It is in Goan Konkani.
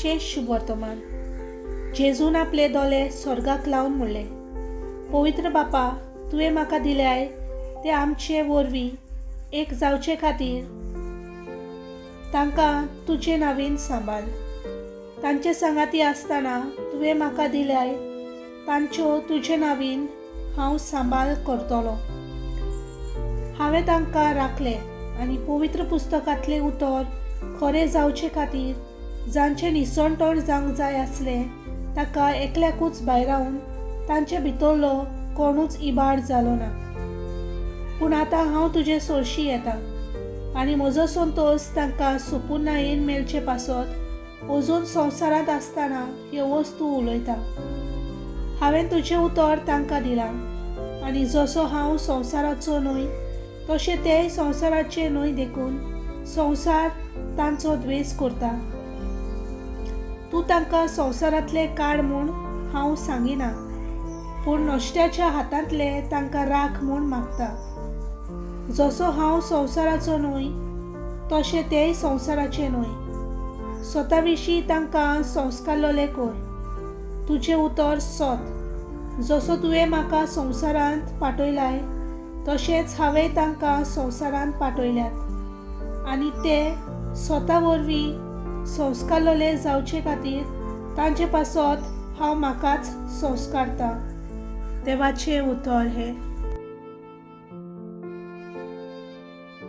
देवाचें शुभवर्तमान. जेजून आपले दोले स्वर्गाक लावन म्हणलें, पवित्र बापा, तुवें म्हाका दिल्याय ते आमचे वरवीं एक जावचे खातीर तांकां तुजे नांवेन सांबाळ. तांचे सांगाती आसतना तुवें म्हाका दिल्याय तांच्यो तुजे नांवेन हांव सांबाळ करतलो. हांवें तांकां राखले आनी पवित्र पुस्तकांतलें उतर खरें जावचे खातीर जांचें निसणतोड जावंक जाय आसलें ताका एकल्याकूच भायरावन तांचे भितरलो कोणूच इबाड जालो ना. पूण आतां हांव तुजे सोरशी येता आनी म्हजो संतोश तांकां सुपुर्णायेन मेळचे पासत अजून संवसारांत आसतना ह्यो वस्तू उलयता. हांवें तुजें उतर तांकां दिलां आनी जसो हांव संवसाराचो न्हय तशें तेय संवसाराचे न्हय, देखून संवसार तांचो द्वेस करता. तूं तांकां संवसारांतले काड म्हूण हांव सांगिना, पूण नश्ट्याच्या हातांतले तांकां राख म्हूण मागता. जसो हांव संवसाराचो न्हय तशें तेय संवसाराचे न्हय. स्वता विशीं तांकां संस्कारलेले कर. तुजें उतर सत. जसो तुवें म्हाका संवसारांत पाठयलाय तशेंच हांवें तांकां संवसारांत पाठयल्यात आनी ते स्वता वरवीं संस्कारलेले जावचे खातीर तांचे पासत हांव म्हाकाच संस्कारता. देवाचें उतर हें.